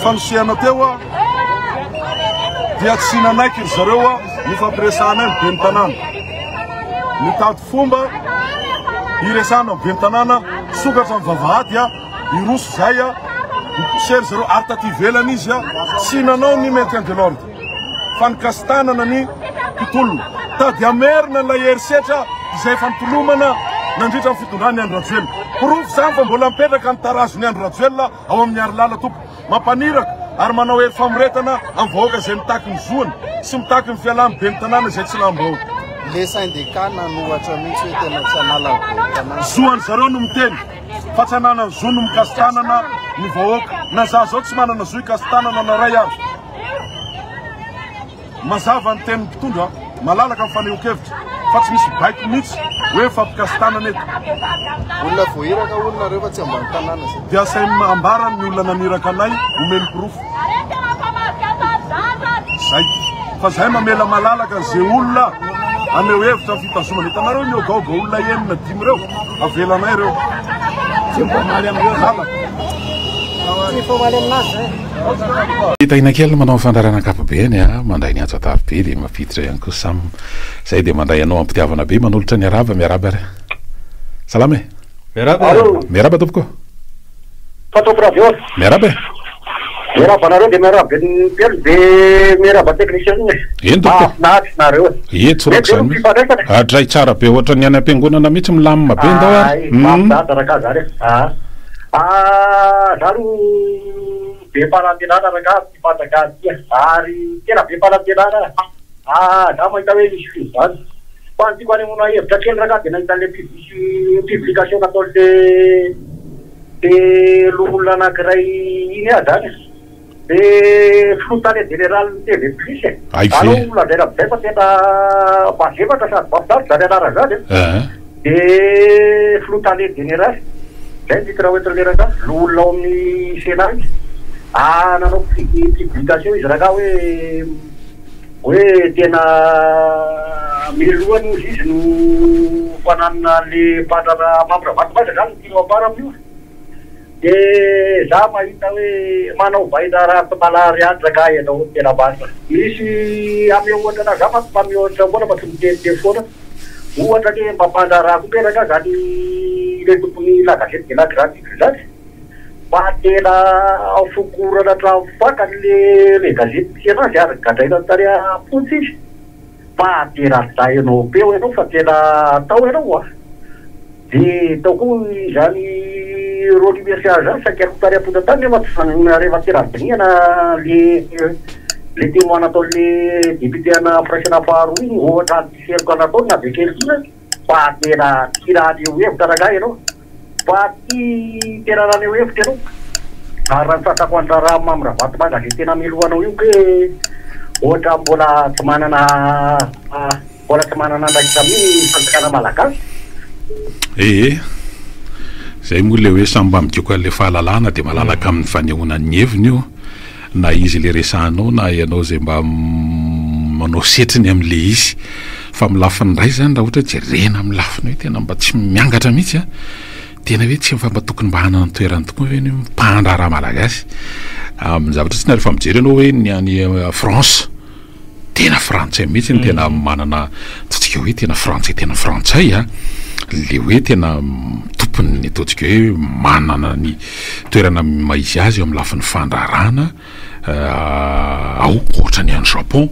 fanosehana teo dia tsy nanaiky ry zareo ny fampiresahanay ny ben'ny tanàna. Nitady fomba hiresahana amin'ny ben'ny tanàna, sokatra ny vavahady, hiroso izay, nipousser ry zareo ary taty ivelany izy tsy nanao ny maintien de l'ordre fa nikasi-tanana ny mpitolona. Tady hamerina ilay herisetra izay efa nitolomana nandritra ny fitondran'i Andry Rajoelina. Porofo izany fa mbola mipetraka ny tarazon'i Andry Rajoelina ao amin'ny Harilala tompoko. Mampaniraka ary manao hery famoretana amin'ny vahoaka izay mitaky ny zoany sy mitaky ny fialan'ny ben'ny tanàna izay tsy lany-bahoaka. Le syndicat nanohatra mihitsy hoe tena tsy hanala ny ben'ny tanàna. Zoan-dry zareo no miteny fa tsy ananany zo no mikasi-tanana ny vahoaka. Na za zao tsy manana zo hikasi-tanana na ray aza. Mazava ny tenin'ny mpitondra, malalaka ny fanehoan-kevitra fa tsy misy baiko mihitsy hoe mifampikasi-tanana eto. Olona voahiraka hono nareo fa tsy ambany tanàna zay. Dia asainy ambarany ny olona naniraka anay omeny porofo. Zay. Fa zay mamela malalaka ze olona haneho hevitra ny fitazomana. Hitanareo mihogahoga olona enina dimy reo, avelanay reo. Tsy mifamaly amindreo zay. Malalaka. Tsy mifamaly aminazy zay. Tahiana kely no manao ny fandaharana ankapobeny a, mandray ny antso an-taroby dia mampiditra ihany koa Sam. Izay dia mandray anao am-pitiavana be manolotra ny arahaba, miarahaba ary. Salama e. Miarahaba e. Miarahaba tompoko. Fa tompoko radio. Miarahaba e. Miarahaba anareo dia miarahaba ny telo dia miarahaba technicien e. Eny tompoko. Mahafinaritra nareo e. Etsy roko izany mihitsy. Adray tsara be ohatran'ny any am-piangonana mihitsy milamina be ndao ary. Ay, mahafinaritra rakaza zany e. Ah. Ah, za aloha be fanantenana rangaha amin'ity fanjakana ity a! Ary tena be fanantenana aho. Ah, za mahita hoe misy fiovana. Fa ny tiako hanehoana hevitra kely rangaha dia nahita an'ilay publici- publication nataon'le le loholona anankiray iny aho zany. Le filoha tale jeneralin'ny TV plus e. Hay ve? Aleo ho lazaina amin'izay fa tena mavesatra sady mahafinaritra izany anarana izany a. Eeh. De filoha tale jeneraly, izay ny titre hoentin'ilay rangahy, loholona ao amin'ny Sénat izy. Ah nanao publication izy rangahy hoe hoe tena melohany hozy izy no fananana an'le mpandraharaha Mamy Ravatomanga izany no tianao ambara amin'io. De za mahita hoe manao vaina ratsy malary any rangah ianao tena marina. Misy ame ohatra anah za manko mpame ohatra foana fa tsy miteniteny foana. Ohatra anie mba mpandraharaha koa nge rangah zany le tompon'ny la gazette de la grande ville zany. Fa tena fokorana hatramin'ny fakany le le gazety misy anazy ary gadraina tany am-ponja izy. Fa tena zainao be ianao fa tena atao ianao a. Dia tao koa izany Rolly Mercia izany saika aloha tany am-ponja tany nefa tsy nanana rehefa tena dinihana le le témoin nataon'le député ana firaisana faharoa iny ohatra ny tsisy heloka nataony na dia kely koa aza fa tena tia naneho hevitra rangahy ianao fa tia tena naneho hevitra ianao ary raha ny fahitako an'i raharaha Mamy Ravatomanga izay tena melohanao io ke ohatra mbola tsy manana Mbola tsy manana andraikitra amin'io ny fanjakana malagasy. Ee, zay moa le hoe samy mba migoka an'le fahalalahana dia malalaka amin'ny fanehoana ny heviny io, na izy le resahanao na ianao zay mba manao setriny amin'le izy. Fa amin'ny lafiny iray zany raha ohatra hoe jerena amin'ny lafiny hoe tena mba tsy miangatra mihitsy an, tena hoe tsy efa mba tokony mba hanana ny toerany tokoa ve ny mpandraharaha malagasy amin'ny zavatra tsy na rehefa mijery ianao hoe ny any France, Tena frantsay mihitsy ny tena manana ataontsika hoe tena frantsay tena frantsay a, le hoe tena tompon'ny ataontsika hoe manana ny toerana maha izy azy eo amin'ny lafiny fandraharahana ao ohatra ny any Japon,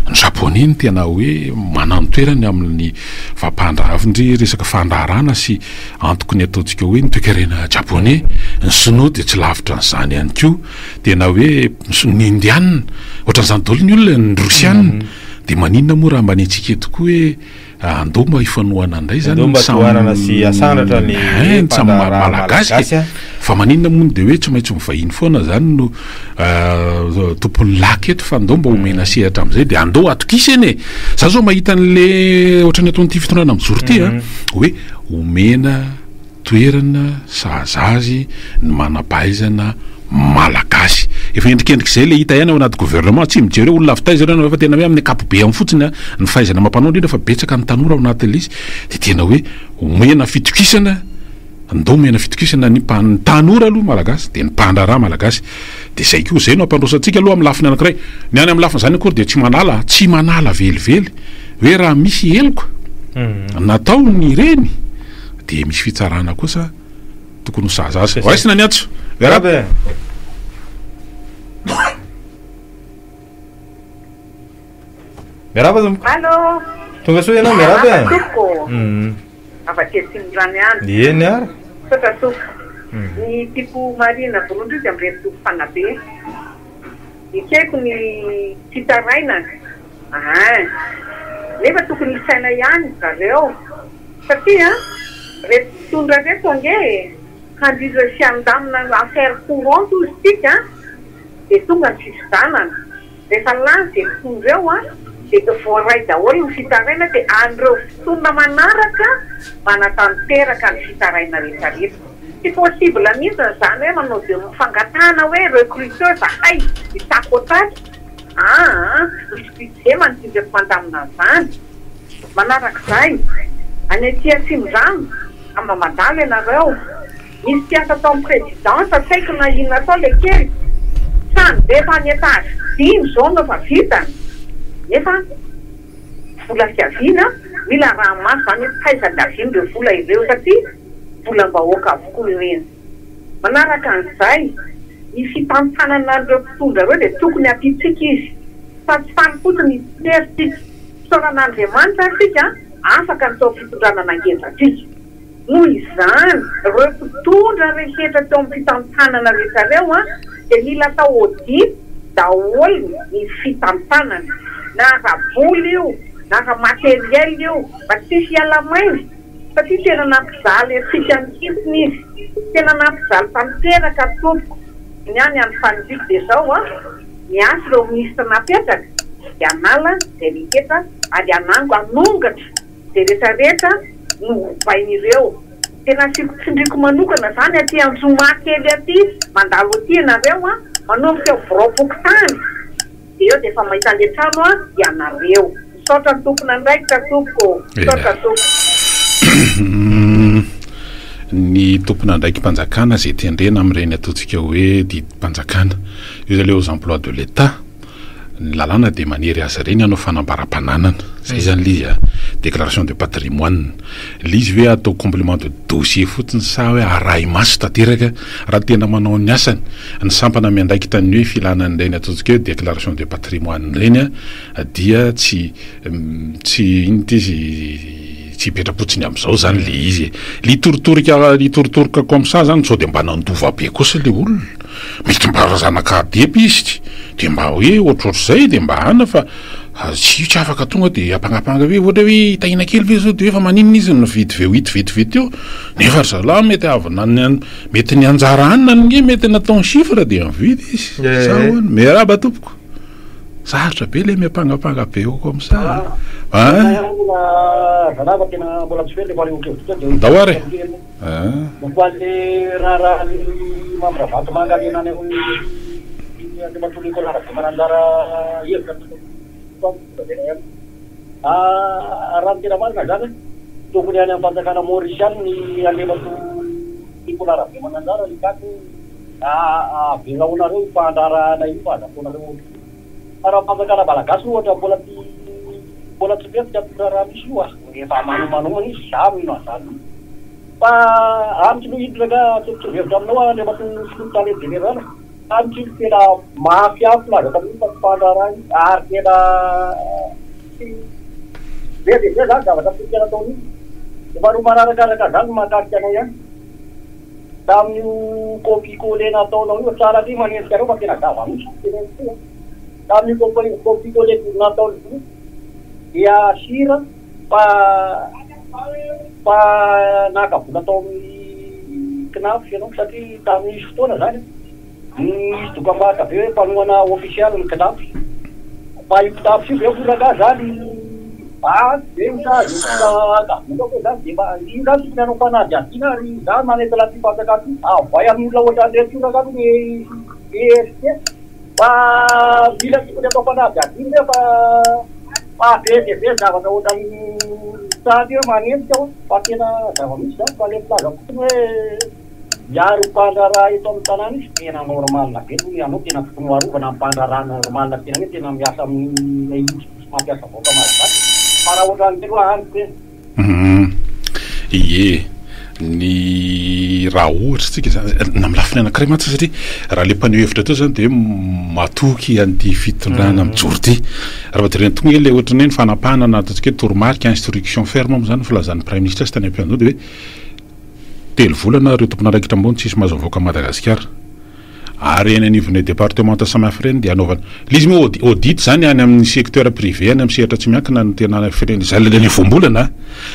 ny japonais no tena hoe manana ny toerany amin'ny fampandrahafindry resaka fandraharahana sy antoky ny ataontsika hoe ny toekarena japonais, ny sinoa dia tsy lavitra an'izany ihany koa. Tena hoe ny indiana, ohatran'izany daholo ny olona, ny rosiana. Dia maninona moa raha mba ny antsika eto koa hoe andao mba hifanohana indray izany Andao ny mba samy tohanana sy asandratra ny Hein, ny samy mpandraharaha malagasy malagasy e. a. Fa maninona moa no dia hoe tsy maintsy ny vahiny foana izany no tompon'ny lac eto fa andao mba omena sehatra amin'izay dia andao atokisana e. Za zao mahita an'le ohatran'ny ataon'ity fitondrana mijoro ity a, hoe omena Toerana sahaza azy ny manam-pahaizana malagasy. Efa endrikendrika izay ilay hita ihany ao anaty gouvernement, tsy mijery hoe olona avy taiza ireo fa tena hoe amin'ny ankapobeany fotsiny ny fahaizana amam-panao indrindra fa betsaka ny tanora ao anatin'ilay izy dia tena hoe omena fitokisana. Ndao omena fitokisana ny mpan, tanora aloha malagasy dia ny mpandraharaha malagasy. Dia izay koa, izay no hampandroso antsika aloha amin'ny lafiny anankiray. Ny any amin'ny lafiny izany akory dia tsy manala, tsy manala velively hoe raha misy heloka nataony ireny dia misy fitsarana kosa tokony ho sazy azy. Raisina ny antso. Miarahaba e. Miarahaba tompoko. Allo. Tonga soa ianao, miarahaba e. Miarahaba tompoko. Avy aty Atsimondrano ihany. Eny ary. Misaotra tompoko. Ny tiako marihina voalohany indrindra dia amin'ireto tompoko mpanabe. Ekeko ny fitarainana ein. Nefa tokony hisaina ihany zareo satria reto mpitondra reto ange e, handrindra sy handamina affaire courante hozy tsika dia tonga ny fifidanana. Rehefa lany izay mpitondra eo an, dia voaray daholo ny fitaraina dia an'ireo fotoana manaraka manatanteraka ny fitaraina rehetra rehetra. Tsy possible mihitsy izany hoe manao de fangatahana hoe recruteur zahay hitaky otage, aa misy budget manodidina eto mandamina an'izany. Manarak'izay, any aty Atsimondrano, raha mba mandalo ianareo, Nisy mpiasa tao amin'ny présidence tsy haiko na inona tao le kely, trano be efa any étage dimy izao no efa vitany nefa vola fiaviana, mila araha-maso izany hoe taiza niaviany ireo vola ireo satria volam-bahoaka avokoa ireny. Manaraka an'izay, ny fitantanana an'ireo mpitondra ireo dia tokony hampiantsika izy fa tsy faly fotsiny hitsikera isika. Fisaorana Andriamanitra isika afaka ny tao fitondrana nangeja antsika. Noho izany, ireo mpitondra rehetra teo amin'ny fitantanana rehetra ireo dia mila atao audit daholo ny fitantanana, na ara-bola io, na ara-matériel io, mba tsy hisy hiala maina, satria tena nampijaly antsika mihitsy izy, tena nampijaly tanteraka tompoko. Ny ahy ny andro faniriako dia izao, miantso ireo minisitra napetraka dia hanala izay rehetra ary hanango hanongatra Izay rehetra rehetra no hovain'ireo. Tena asiako tsindriko manokana zany aty Anjoma kely aty, mandalo aty ianareo an, manomboka eo biraom-pokontany dia eo dia efa mahita an'ilay trano an ianareo. Misaotra ny tompon'andraikitra tompoko ô. Misaotra tompoko. Ny tompon'andraiki-panjakana izay tendrena amin'ireny ataontsika hoe didim-panjakana, io izay ilay aux emplois de l'Etat. Ny lalàna dia manery azy ireny hanao fanambaram-pananana. Izay izany ilay izy a. Déclaration de patrimoine. Ilay izy ve atao complément de dossier fotsiny sa hoe arahi-maso tanteraka raha tena manao ny asany? Ny sampana miandraikitra ny hoe filana an'ireny ataontsika hoe déclaration de patrimoine ireny dia tsy tsy inona ity izy tsy hipetra-potsiny amin'izao izany ilay izy e. Ilay hitoritorika hitoritorika comme ça izany sao dia mba nandova be kosa ilay olona. Mety mba zanaka adepy izy de mba hoe ohatrohatr'izay de mba ana fa tsy io tsy afaka tonga de ampangapanga hoe ohatra hoe Tahiana kely ve zao de hoe fa maninona izy no nividy V8 vetivety teo nefa ry zalahy mety avy nan mety ny anjara anona ange mety nataony chiffre de nividy izy sa ahoana? Miarahaba tompoko. Sarotra be le miampangapanga be eo comme ça a. Ndao ary e. Momba an'le raharahan'i Mamy Ravatomanga le nanehoan'i Andriamatoa Nicolas Rabemananjara hevitra lazaina ihany. Raha ny tena marina izany, tokony any amin'ny fanjakana Maurisiana ny Andriamatoa Nicolas Rabemananjara nitaky hoe avelaonareo io fandraharahana io fa aza ataonareo ohatr'izao. Fa raha fanjakana malagasy ohatra mbola tsy mbola tsy mihetsika amin'io raharaha misy io a! Efa manomanomana izy, za mino an'izany mihitsy. Fa amiko aloha ito rangah tsy mitovy hevitra aminao aho Andriamatoa Filoha Tale Jeneraly a! Amiko ito tena mafy afo laza tamin'iny fa tsy mpandraharaha io ary tena tsy be dia be zany zavatra politika nataony iny. Dia faharoa manarakaraka an'izany ny mahakasika anay ihany. Tamin'io copie coller nataonao io, tsara be manenjika anao fa tena zava-misy io teneniko io a! Tamin'io copie coller nataon'ny filoha dia sira fa fa naka vola tao amin'ny Cnaps ianao satria tamin'isy fotoana zany nisy dokambarotra be hoe mpanohana ofisialy ny Cnaps fa io Cnaps io ve moa rangaha zany banky ve io sa efa haka vola koa zany dia mba io zany tokony hanao fanadihadiana ary za manentana an'ity fanjakana ity avoay amin'ny olona ohatran'ireto io rangaha aloha ny EST Fa mila tokony atao fanadihadiana ve fa fa be dia be zavatra ohatran'ny. Sahala hoe manenjika aho fa tena zava-misy izany fa le milaza fotsiny hoe miaro mpandraharaha eto amin'ny tanàna izy tena normal be aloha ianao tena tokony ho arovana ny mpandraharaha normal tena hoe tena miasa amin'ny izy sy mampiasa vahoaka malagasy fa raha ohatran'izay aloha amiko e. Hum ie, ny raha ohatra tsika zany, na amin'ny lafiny anankiray mantsy satria raha le mpaneho hevitra teo zany de matoky an'ity fitondrana mijoro ity. Raha vao jerena tokoa nge le ohatran'ny hoe ny fanapahana na ataontsika hoe toromarika, instruction ferme moa zany ny filazan'ny praiminisitra azy tany am-piandoha de hoe telo volana ireo tompon'andraikitra ambony tsisy mahazo mivoaka an'i Madagasikara. Ary eny anivon'ireny departemanta samihafa ireny dia anaovana, ilay izy moa audit izany any amin'ny secteur privé, any amin'ny sehatra tsy miankina no tena fireny, izay ilay voambolana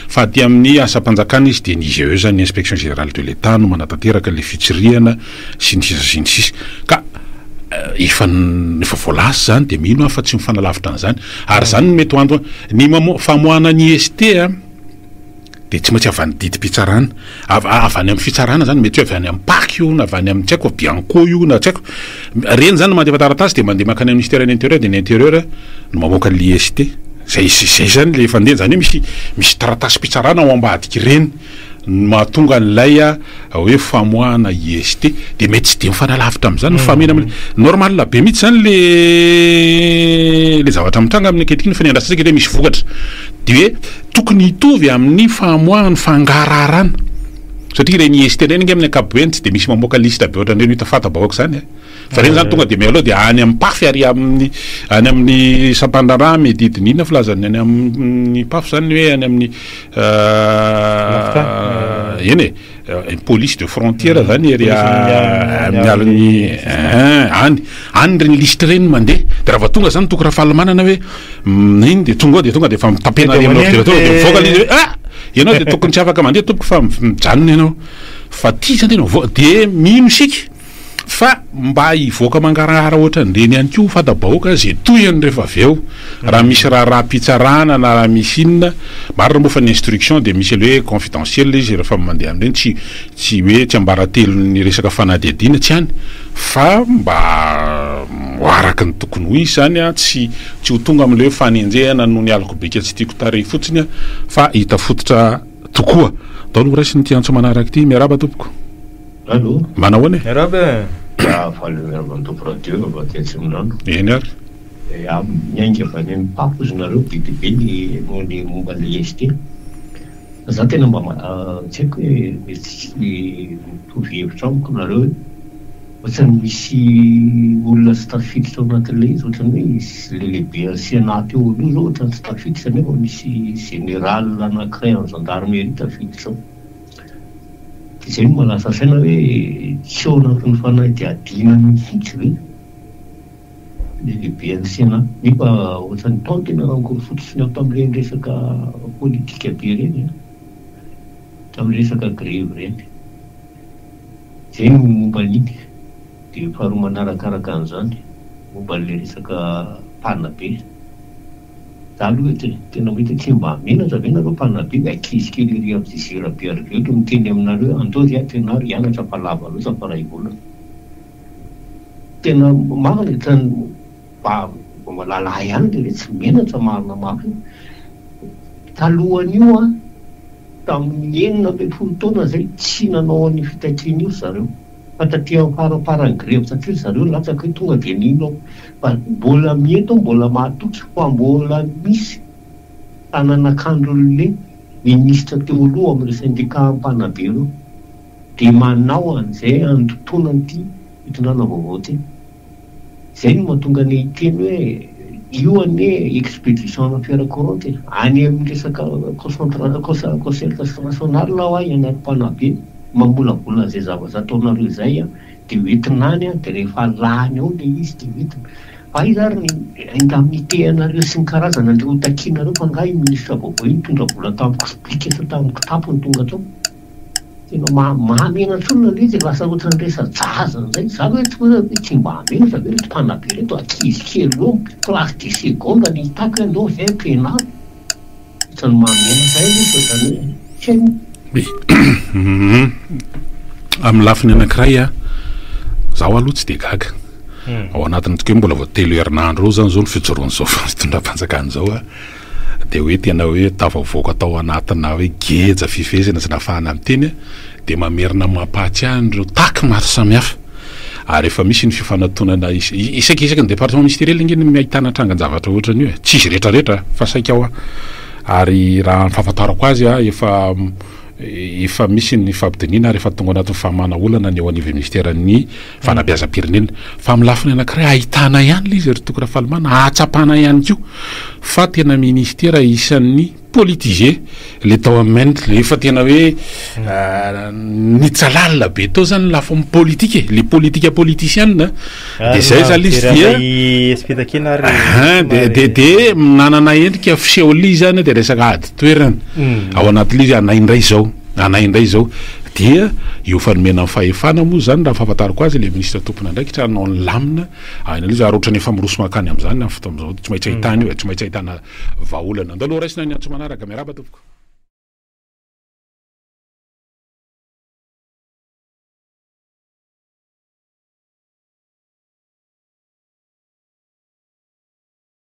fa aty amin'ny asam-panjakana izy dia ny IGE izany, ny inspection générale de l'Etat no manatanteraka ilay fitsirihana sy ny sisa sy ny sisa. Ka efa efa voalaza izany dia mino aho fa tsy mifanalavitra an'izany. Ary izany no mety ho antony, ny famoahana ny IST a, dia tsy maintsy avy any didim-pitsarana, avy avy any amin'ny fitsarana zany, mety hoe avy any amin'ny Pac io na avy any amin'ny tsy haiko Bianco io na tsy haiko, ireny zany mandefa taratasy dia mandeha mankany amin'ny ministère-n'ny intérieur dia ny intérieur no mamoaka ny IST, zay zay zany le fandehany, zany hoe misy misy taratasim-pitsarana ao ambadik'ireny no mahatonga an'ilay hoe famoahana IST, dia mety tsy dia mifanalavitra amin'izany ny fahamehana aminy, normal be mihitsy zany le le zavatra mitranga amin'ny ankehitriny fa ny andrasantsika dia misy vokatra, dia hoe Tokony hitovy amin'ny famoahany fangaraharana satria ireny IST ireny ange amin'ny ankapobeny tsy dia misy mamoaka liste be ohatran'ireny hita fanta-bahoaka izany e! Fa ireny izany tonga dia mialoha dia any amin'ny PAF ary amin'ny any amin'ny sampandraharaha miadidy ny inona filazan'ny any amin'ny PAF izany hoe any amin'ny eny e! Police de frontière zany ery amin'ny alin'ny any any ireny liste ireny mandeha de raha vao tonga zany Toky Rafalimanana hoe iny de tonga ao de tonga de efa mitapena any amin'ny ordinateur de mivoaka le izy hoe ah ianao de tokony tsy afaka mandeha tompoko fa mijanona ianao fa ty zany tena voa de mino isika Fa mba hivoaka mangarahara ohatran'ireny ihany koa fanta-bahoaka izay tohiny rehefa avy eo. Raha misy raharaham-pitsarana na raha misy inona, marina moa fa ny instruction dia misy le hoe confidentiel izy rehefa mandeha amin'ireny, tsy tsy hoe tsiambaratelon'ny resaka fanadihadiana, tsy any, fa mba ho araka ny tokony ho izy izany an, tsy tsy ho tonga amin'ilay hoe fanenjehana noho ny alokobika tsy tiako tarehy fotsiny an, fa hita fototra tokoa. Ndao aloha raisina ity antso manaraka ity. Miarahaba tompoko. Allô. Manahoana e? Miarahaba e! Ya, faly miarahaba an'i Top Radio avy aty Atsimondrano. Eny ary. Ya, miainga avy any amin'ny Pape ozy nareo be dia be ny noho ny momba an'ilay IST. Fa za tena mba tsy haiko hoe mety tsy mitovy hevitra amiko nareo hoe ohatran'ny misy olona tsy tafiditra ao anatin'ilay izy, ohatran'ny hoe ilay lehiben'ny Sénat teo aloha zao ohatran'ny tsy tafiditra nefa misy général anankiray an'ny gendarmerie tafiditra ao. Izay no mahalasa saina hoe tsy ao anatin'ny fanadihadiana mihitsy ve ilay lehiben'ny Sénat? Nefa ohatran'ny tao no tena rangory fotsiny aho tamin'ireny resaka politika be ireny an, tamin'ny resaka grevy ireny. Izay no momba an'iny. Dia faharoa manarakaraka an'izany, momba an'ilay resaka mpanabe. Za aloha eto e, tena mety hoe tsy mba menatra ve nareo mpanabe ny ankizy kely ery amin'ny JC Rabearivelo miteny aminareo hoe andao ry ampianaro hianatra fa lava loatra fa ray volana. Tena marina e, tena mba mba lalahy ihany le hoe tsy menatra marina mafy io. Talohan'io an, tamin'ny 16 taona zay tsy nanao an'io fitakiana io ry zareo. Fa taty amin'ny faramparan'ny grevy taty ry zareo nilatsaka hoe tonga dia nino aho fa mbola mety aho mbola mahatoky fa mbola misy tananakandron'le ministra teo aloha amin'ireo syndicat mpanabe ireo dia manao an'izay handotoana an'ity fitondrana vaovao ity. Izay no mahatonga anay hiteny hoe io anie expédition ana fiara courante e! Any amin'ny resaka concertation nationale hoa ianareo mpanabe mamolavola an'izay zavatra ataonareo izay an, dia hoentina any an, dia rehefa lany ao ilay izy dia hoentina. Fa aiza ary ny indemnité anareo sy ny karazany andeha ho takianareo fa angaha io ministre vaovao io nitondra vola tamin'ny kibika sa tamin'ny kitapo no tonga tao? Tena mahamenatra olona le izy e, lasa ohatran'ny resa-jaza ndray, za ve tsy hoe tsy mba menatra ve reto mpanabe reto, ankizy kely ireo, classe de seconde no hitaky hoe ndao ve ampianaro, ohatran'ny mahamenatra ahy aloha fa zany hoe tsy haiko. Amin'ny lafiny anankiray a, zaho aloha tsy dia gaga, ao anatin'ny toky hoe mbola vao telo herinandro eo zany zao ny fijoroan'izao fitondram-panjakana izao a. dia hoe tena hoe tafavoaka tao anatina hoe geja fifehezana tsy nahafahana niteny dia mamerina mampahatsiahy an'ireo taky maro samihafa ary efa misy ny fifanatonana isaky isaky ny département ministériel ange no ahitana trangan-javatra ohatran'io e, tsy izy rehetrarehetra fa saika ao ary raha ny fahafantarako azy efa Efa misy ny fampidiniana ary efa tonga anatin'ny fahamana olana ny eo anivon'ny minisiteran'ny fanabeazam-pirenena. Fa amin'ny lafiny anankiray ahitana ihany ilay izy ry Toky Rafalimanana, ahatsapana ihany koa fa tena minisitera isan'ny politisé ilay tao amin'ny Ment, efa tena hoe nitsalalina be tao izany ny lafiny politika e, ilay politika politisiana. Dia izay izany ilay izy dia dia dia nanana endrika fiseho ilay izy izany dia resaka ady toerana ao anatin'ilay izy anay indray izao, anay indray izao dia io fanomena ny fahefana moa izany raha ny fahafantarako azy ilay minisitra tompon'andraikitra hanao ny lamina any izy ary ohatran'ny efa miroso mankany amin'izany amin'ny fotoana izao, tsy maintsy ahitana io e, tsy maintsy ahitana vahaolana. Andao aloha raisina ny antso manaraka, miarahaba tompoko.